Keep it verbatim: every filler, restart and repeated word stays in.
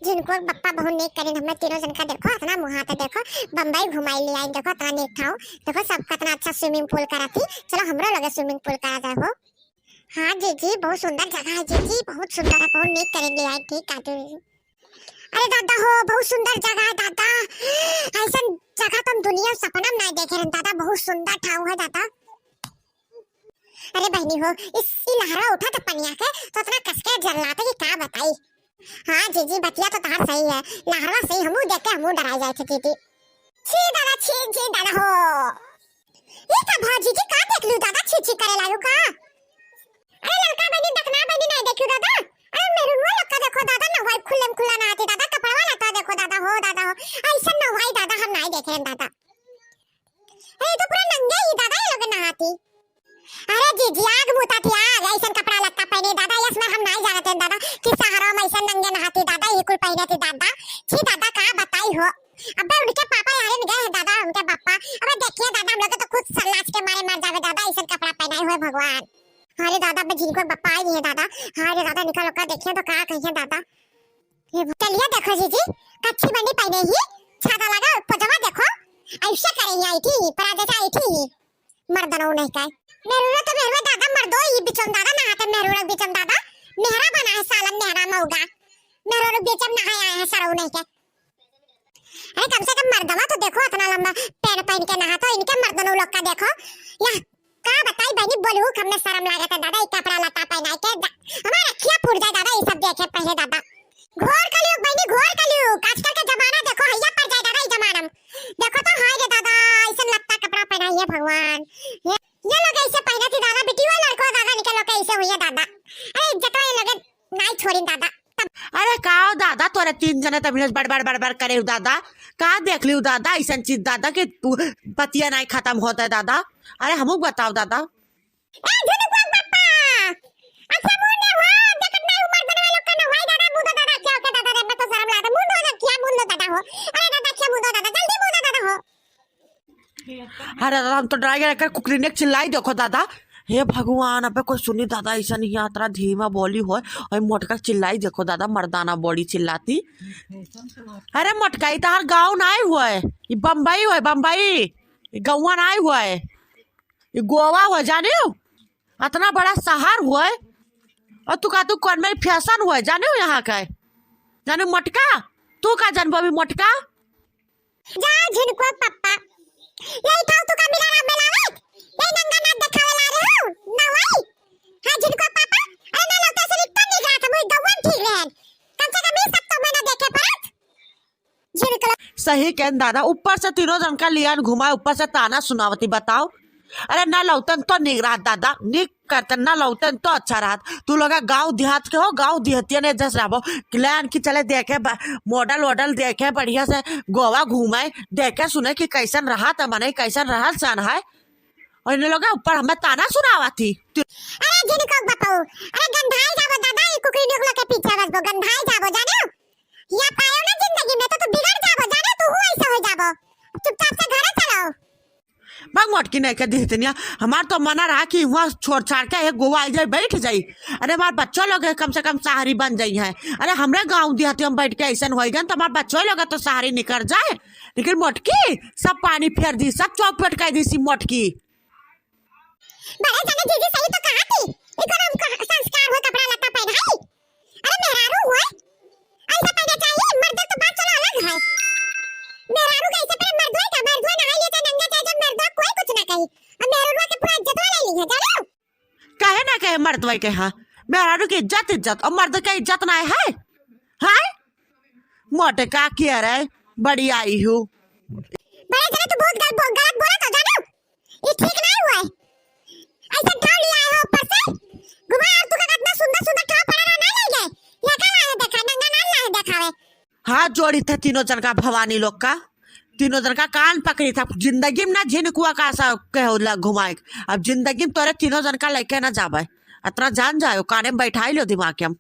झिनकू क बप्पा बहुत नीक करिन, हमरे तीनों जन का देखो, अतना मुहात है, देखो, बम्बई घुमाई ले आइन, देखो, अतना नीक ठाव, देखो, सब कतना अच्छा swimming pool करत ही, चलो, हमरो लगे swimming pool करा जाए हो। हाँ जीजी, बहुत सुंदर जगह है जीजी, बहुत सुंदर है, बहुत नीक करिन ले आइन, ठीक है जीजी। अरे दादा हो, बहुत सुंदर जगह है दादा, ऐसन जगह तो हम दुनिया में सपना में नहीं देखे रहन दादा, बहुत सुंदर ठाव है दादा। अरे बहनी हो, इस, ई लहरवा उठा त पनिया के, तो अतना कसके जल्लात है कि का बताई। हाँ जीजी, बतिया तो तहार सही है, लहरवा सही हमू देख के हमू डराई जाए थे जीजी। छी दादा, छी, छी दादा हो। ई का भा जीजी, का देख लू दादा, छी, छी करे लागू का? अरे ललका बहनी, दखना बहनी नहीं देखू दादा। अरे मेहरुआ लोग का देखो दादा, नहवाई खुल्ले में खुल्ला नहाती दादा, कपड़वा लता देखो दादा हो, दादा हो। ऐसन नहवाई दादा हम नहीं देखे हैं दादा। अरे, ई तो पूरा नंगे ही दादा, ये लोग नहाती। अरे जीजी, आग मुता थी आग, ऐसन कपड़ा लत्ता पहने दादा, यस में हम नहीं जानते हैं दादा, कि सहरवा में ऐसन नंगे नहाती दादा, ये कुल पहने थी दादा। छी दादा, का बताई हो। अबे उनके पापा यहाँ गए हैं दादा, उनके पापा। अबे देखिए दादा, हम लोग तो खुद सर लाज के मारे मर जावे दादा, ऐसन कपड़ा पहनाए हुए भगवान। अरे दादा, अबे झिनकू क बप्पा आई है दादा। अरे दादा, निकल ओकर देखिए तो का कहिए दादा। ये चलिए देखो जीजी, कच्छी बंडी पहने ही, छाता लगा, पजामा देखो, ऐसे करे ही, ऐठी ही, पराजे से ऐठी ही, मर्दनो नहीं काय। मेहरुआ तो मेहरुआ दादा, मर्दो ही बिचम दादा, नहाते मेहरुआ बिचम दादा, मेहरा बना है सालन मेहरा मऊगा, मेहरुआ बिचम नहाए आए हैं सरऊ नहीं के। अरे कम से कम मर्दवा तो देखो, अतना लंबा पैंट पहन के नहात हो, इनके मर्दनो लोग का देखो। या का बताई बहनी, बोलहू क हमने शर्म लागत है दादा, ई कपड़ा लत्ता पहनाए के दा-, हमार अखिया फूट जाए दादा, ई सब देखे पहले दादा। घोर कलयुग बहनी, घोर कलयुग, आजकल के जमाना देखो, हैया पर जाए दादा, ई जमाना में। देखो तो, हाय रे दादा, ऐसन लत्ता कपड़ा पहनाई है भगवान। ये, ये लोग ऐसे पहने थी दादा, बिटिया लड़को दादा, निकल लोग ऐसे हुई है दादा। अरे इज्जत ये लोग नाई छोड़िन दादा। अरे का हो दादा, तोरे तीन जने तभी बड़ बड़ बड़ बड़ करे हो दादा, का देख लियो दादा, ऐसन चीज दादा कि तू पतिया नहीं खत्म होता है दादा। अरे हमू बताओ दादा। ए झुनुकुआ पप्पा, अच्छा मुंह दे हो, देखत नहीं उमर बने वालों का ना भाई दादा, मुंह दो दादा, क्या हो क्या दादा रे, मैं तो शर्म लागत, मुंह दो ना, क्या मुंह दो दादा हो, अरे दादा, क्या मुंह दो दादा, जल्दी मुंह दो दादा हो। अरे दादा, हम तो डराई गए, एकर कुकरी ने चिल्लाई देखो दादा। हे भगवान, अबे कोई सुनी दादा, ऐसा नहीं यात्रा धीमा बोली होय। अरे मोटका चिल्लाई देखो दादा, मर्दाना बड़ी चिल्लाती। अरे मोटका, ई तहार गाँव नाई होय, ई बम्बई होय, बम्बई। ई गौवा नाई होय, ई गोवा होय, जानियो? अतना बड़ा शहर होय, और तू का, तू कौन में फैशन होय, जानियो यहाँ का? जानियो मोटका, तू का जानबो अभी मोटका? जा झिनकुआ पप्पा, यही ठाव तू का मिला ना मिलावे, यही नंगा नाच देखावे ला रहे हो, ना वही। हाँ झिनकुआ पप्पा, अरे ना लौटे से निकल नहीं गया था, मुझे गवन ठीक रहन, कम से कम ये सब तो मैं ना देखे परत। झिनकुआ। सही कहन दादा, ऊपर से तीनों जन का लियान घुमाए, ऊपर से ताना सुनावती, बताओ। अरे ना लौटन तो निक रहत दादा, निक करतन, ना लौटन तो अच्छा रहत। तू लोग गाँव देहात के हो, गाँव देहतिया ने जस रहबो। प्लान की चले देखे ब-, मॉडल वॉडल देखे, बढ़िया से गोवा घूमे, देखे सुने कि कैसन रहत है, मने कैसन रहल सहन है। और इन लोग ऊपर हमें ताना सुनावा थी। अरे जिनको बताओ, अरे गंधाई जाबो दादा, ये कुकरी निकलो के पीछे बस वो गंधाई जाबो, जाने हो? या पायो ना जिंदगी में तो तू बिगड़ जाबो, जाने तू हुआ ऐसे हो जाबो। चुपचाप से घरे चलो। बक मोटकी नहीं के दिहतनिया, हमार तो मना रहा कि वहाँ छोड़ छाड़ के एक गोवा आई जाए, बैठ जाई। अरे हमार बच्चों लोग है, कम से कम सहारी बन जाई है। अरे हमरे गाँव देहात हम बैठ के ऐसन होई गन तो हमार बच्चों लोग तो सहारी निकल जाए। लेकिन मोटकी सब पानी फेर दी, सब चौपट कर दी सी मोटकी। बड़े जने जीजी सही तो कहा थी, इको नाम का संस्कार हो कपड़ा लत्ता पहनाई। अरे मेहरारू हुए, ऐसा पहना चाहिए, मर्द तो बात चलो अलग है। मेहरारू के ऐसे पहले मर्द हुए का, मर्द हुए नहाई लेते नंगे चाहे जब मर्द हुए कोई कुछ ना कही। अब मेहरारू के पूरा इज्जत वाले ली है, जानो? काहे ना कहे मर्द हुए के, हाँ? मेहरारू की इज्जत, इज्जत, और मर्द का इज्जत ना है? हाँ? मोटे का किया रे, बड़ी आई हूँ। बड़े जने तू बहुत गल-, बहुत गलत बोला तो जानो? ये ठीक नहीं हुआ है। ऐसा ठाव लिया है ऊपर से। घुमा और तू का इतना सुंदर सुंदर ठाव पड़ा रहा ना ले गए। ये का लाए देखा, नंगा नाल लाए देखावे। हाथ जोड़ी थे तीनों जन का भवानी लोग का। तीनों जन का कान पकड़ी था। जिंदगी में ना झिनकुआ का ऐसा कहो ला घुमाए। अब जिंदगी में तोरे तीनों जन का लेके ना जावे। इतना जान जाओ, काने में बैठाई लो दिमाग के हम।